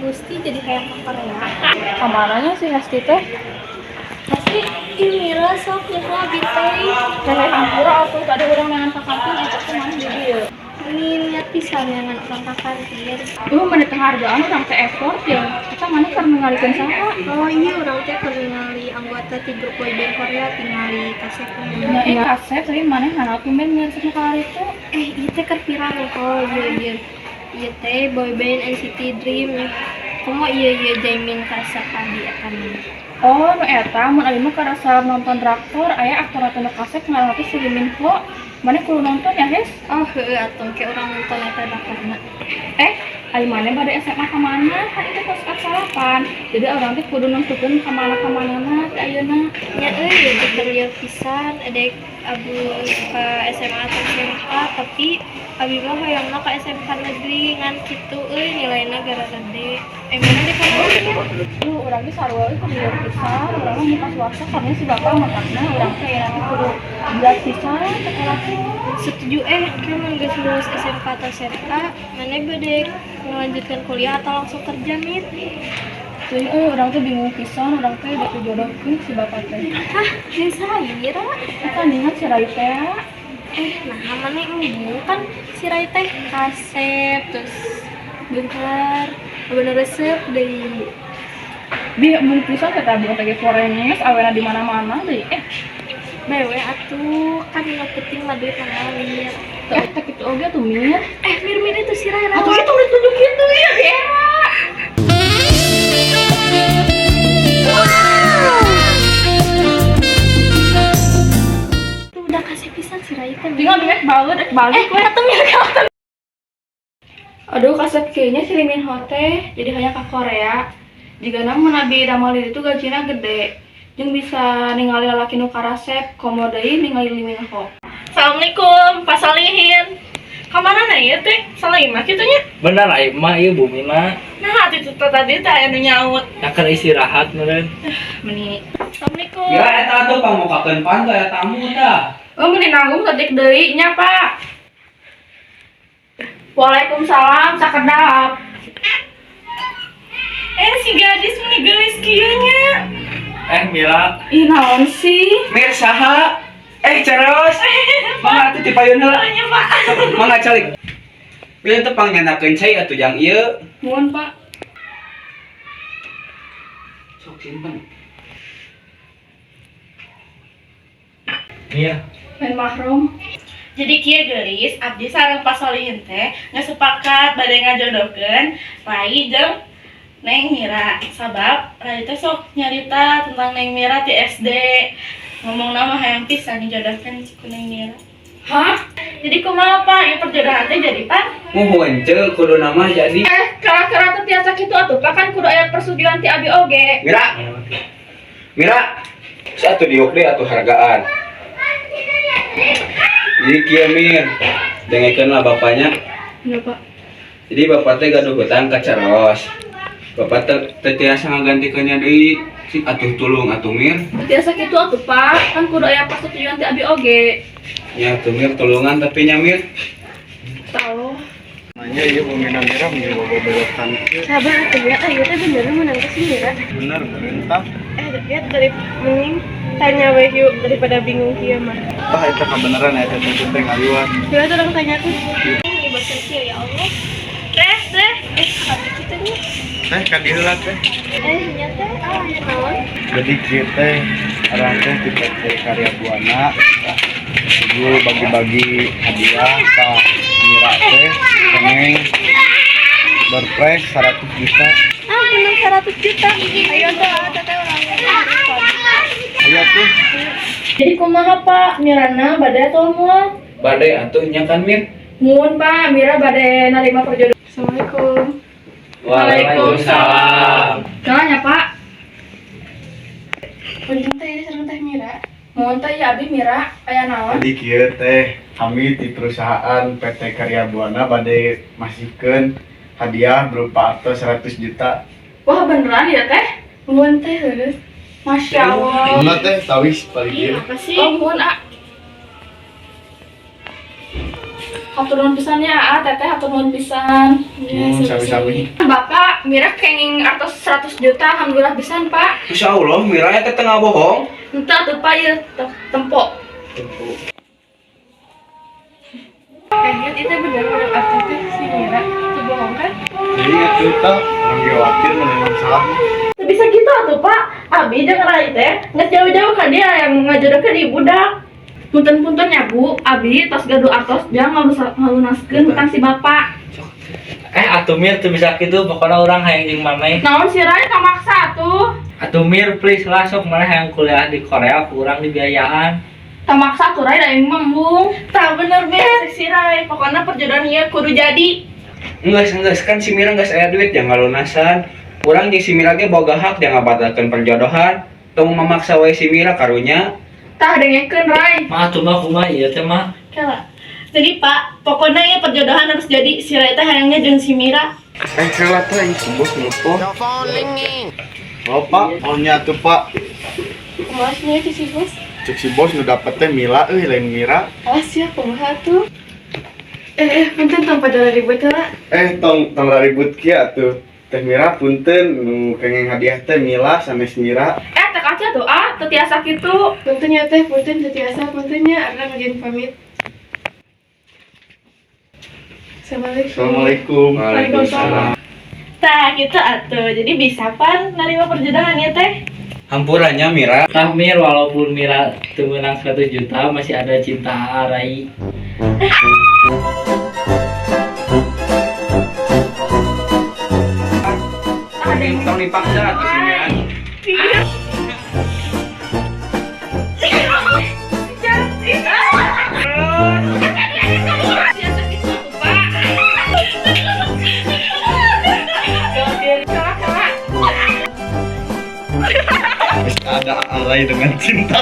Gusti, jadi hayang ka Korea. Kamaranya si Hesti teh? Pasti ih, Mira, sok ya abi teh. Teh, hampura atuh, tadi urang neangan ka kantin, eta teh maneh di dieu. Ini niat pisan neangan urang ka kantin. Meni penghargaan urang teh effort ya. Eta maneh keur ningalikeun saha? Oh iya, urang teh keur ningali anggota ti grup boyband Korea, tingali kasep. Nah, eh, kasep, tapi maneh nanaon tumben ngeresep nu itu? Eh, ieu teh keur viral. Oh iya iya. Ieu teh boyband NCT Dream ya. Komo iya iya, Jaemin kasep abi eta mah. Oh, nu eta. Mun abi mah karasa nonton drakor, aya aktor atau nu kasep ngaranna teh si Lee Min Ho. Maneh kudu nonton ya, Hes. Oh heueuh atuh, ke urang nonton eta drakorna. Eh, ari maneh bade SMA ka mana? Kan itu kelas 8. Jadi urang teh kudu nentukeun ka mana ka manana teh ayeuna. Nya euy, ieu teh keur lieur pisan edek abus ka SMA atau SMK, tapi abi mah hoyongna ka SMK negeri, ngan kitu euy, nilaina gara gede. Eh, maneh dek ka mana nya? Duh, urang ge sarua euy, kudu lieur pisan. Urang mah muka swasta karena si bapak matakna urang teh ayeuna teh kudu berat pisan sekolah teh. Setuju. Eh, kan mun geus lulus SMK atau SMK, maneh bade melanjutkan kuliah atau langsung kerja, Mir? Teuing euy, urang teh bingung pisan, urang teh dek dijodohkeun si bapak teh. Hah, jeung saha, Mira? Eta ningan si Rai teh. Eh, nah, maneh embung kan si Rai teh kasep, terus beunghar, bener resep deui. Bi, embung pisan teh tadi teh ge forenges, awena di mana-mana deui. Eh, Bewe atuh, kan nu penting mah duit ngalir. Teh teh kitu oge tuh, Mir. Eh, Mir, Mir, itu si Rai. Atuh itu udah tunjuk kitu ya di era. Tuh, udah kasih pisan si Rai teh. Tinggal direk balik, rek balik Eh, we. atuh Mir ka. Aduh, kasep kieu nya si Lee Min Ho teh, jadi hayang ka Korea. Jigana mun abi damal itu gajina gede. Jeung bisa ningali lalaki nu karasep, komo deui ningali Lee Min Ho. Assalamualaikum, Pak Solihin. Kamana na ieu teh? Salah imah kitu nya? Bener aing mah ieu bumina. Nah, atuh itu tadi teh aya nu nyaut. Ya keur istirahat meureun. Meni Assalamualaikum. Ya, eta tuh pangmukakeun panto, aya tamu tah. Oh, meni nanggung saeutik deui nya, Pak. Waalaikumsalam, sakedap. Eh, si gadis meni geulis kieu nya. Eh, Mira, Ih, naon sih? Mir, saha? Eh, Ceros. Mangga atuh tipayun heula. Nya, Pak. Mangga calik. Bilih teh pangnyandakeun cai atuh jang ieu. Nuhun, Pak. Sok simpen. Mir, Lain mahrum. Jadi kieu geulis, abdi sareng Pak Solihin teh geus sepakat bade ngajodohkeun Rai jeung Neng Mira. Sabab Rai teh sok nyarita tentang Neng Mira ti SD. Ngomong nama hayang pisan dijodohkeun ku Neng Mira. Hah? Jadi kumaha, Pak? Ieu perjodohan teh jadi, Pak? Muhun ceu, kudu nama jadi. Eh, kala-kala teh tiasa kitu atuh, Pak, kan kudu aya persetujuan ti abi oge. Mira. Mira. Satu diuk deh atuh, hargaan. Jadi kieu, Mir. Dengekeun lah bapaknya. Iya, Pak. Jadi bapak teh gaduh hutang ka Ceros. Bapak teh teu tiasa ngagantikeunnya deui. Sik atuh, tulung atuh, Mir. Teu tiasa kitu atuh, Pak. Kan kudu aya persetujuan ti abi oge. Ya atuh, Mir, tulungan tapi nya, Mir. Tahu. Nanya iya, bumina Mira meni bebelokan kieu. Sabar atuh ya, ayo teh bener menang ke si Mira. Bener berentah. Eh, tapi dari mending tanya we yuk daripada bingung kieu mah. Tah, eta kabeneran eta teh teh ngaliwat. Coba tolong tanyakan. Ini bosan kieu, ya Allah. Teh, teh. Eh, abi kitu nya. Teh, ka dieu heula, teh. Eh, nya teh, ah aya naon? Jadi kieu teh, urang teh di PT Karya Buana kudu bagi-bagi hadiah, tah Mira teh kenging doorprize 100 juta. Ah, menang 100 juta. Ayo tuh, teteh urang. Ayo tuh. Jadi kumaha, Pak? Mirana bade atau moal? Bade atuh nya kan, Mir. Muhun, Pak, Mira bade narima perjodohan. Assalamualaikum. Waalaikumsalam. Jalan ya, Pak. Ujung teh ini sareng Teh Mira. Muhun teh ya, abi Mira, aya naon? Jadi kieu teh, kami di perusahaan PT Karya Buana bade masihkeun hadiah berupa artos 100 juta. Wah, beneran ya teh? Nuhun teh, heureus. Masya Allah. Mana teh tawis paling Ih, ieu. apa sih? Oh, muhun ah. Hatur nuhun pisan ya, ah, teteh hatur nuhun pisan. Sami-sami. Bapak, Mira kenging artos 100 juta, alhamdulillah pisan, Pak. Insya Allah Mira eta teu ngabohong. Henteu atuh, Pak, ieu tempo. Kayaknya itu bener bener artis teh si Mira itu bohong kan? Jadi atuh tah urang ge khawatir mun emang salah mah. Teu bisa gitu atuh, Pak. Abi jeung Rai teh geus jauh-jauh ka dia yang ngajodohkeun ibu budak. Punten-punten ya, Bu. Abi tos gaduh artos jang ngalunaskeun hutang si Bapak. Eh atuh Mir teu bisa kitu, pokoknya urang hayang jeung maneh. Naon si Rai kamaksa atuh? Atuh Mir please lah, sok maneh hayang kuliah di Korea ku urang dibiayaan. Tamaksa atuh Rai, da aing mah embung. Tah bener be si Rai, pokoknya perjodohan ieu kudu jadi. Enggeus enggeus, kan si Mira geus aya duit jang ngalunasan. Urang jeung si Mira ge boga hak jang ngabatalkeun perjodohan. Tong memaksa wae si Mira, karunya. Tah, dengekeun Rai. Mah atuh mah kumaha ieu teh mah? Kela. Jadi Pak, pokoknya ya perjodohan harus jadi, si Rai teh hayangnya jeung si Mira. Eh, kela teh si bos nelpon. Oh Pak, oh nya tuh Pak. Kumaha nya si bos? Cek si bos nu dapet teh Mila euy, lain Mira. Awas ya, kumaha tuh? Eh, eh, punten, tong pada ribut lah. Eh, tong tong ribut kieu atuh. Teh Mira, punten, nu kenging hadiah teh Mila sanes Mira. Eh, teh kaca tuh, ah, teu tiasa kitu. Punten ya teh, punten teu tiasa, punten ya, arna ngajin pamit. Assalamualaikum. Assalamualaikum. Waalaikumsalam. Tah gitu atuh. Jadi bisa pan nerima perjodohan ya teh? Hampurannya Mira. Tah Mir, walaupun Mira teu meunang 100 juta masih ada cinta Rai. Tong dipaksa atuh si Mira. Tiasa kitu tuh, Pak. Kela kela. Ada alay dengan cinta.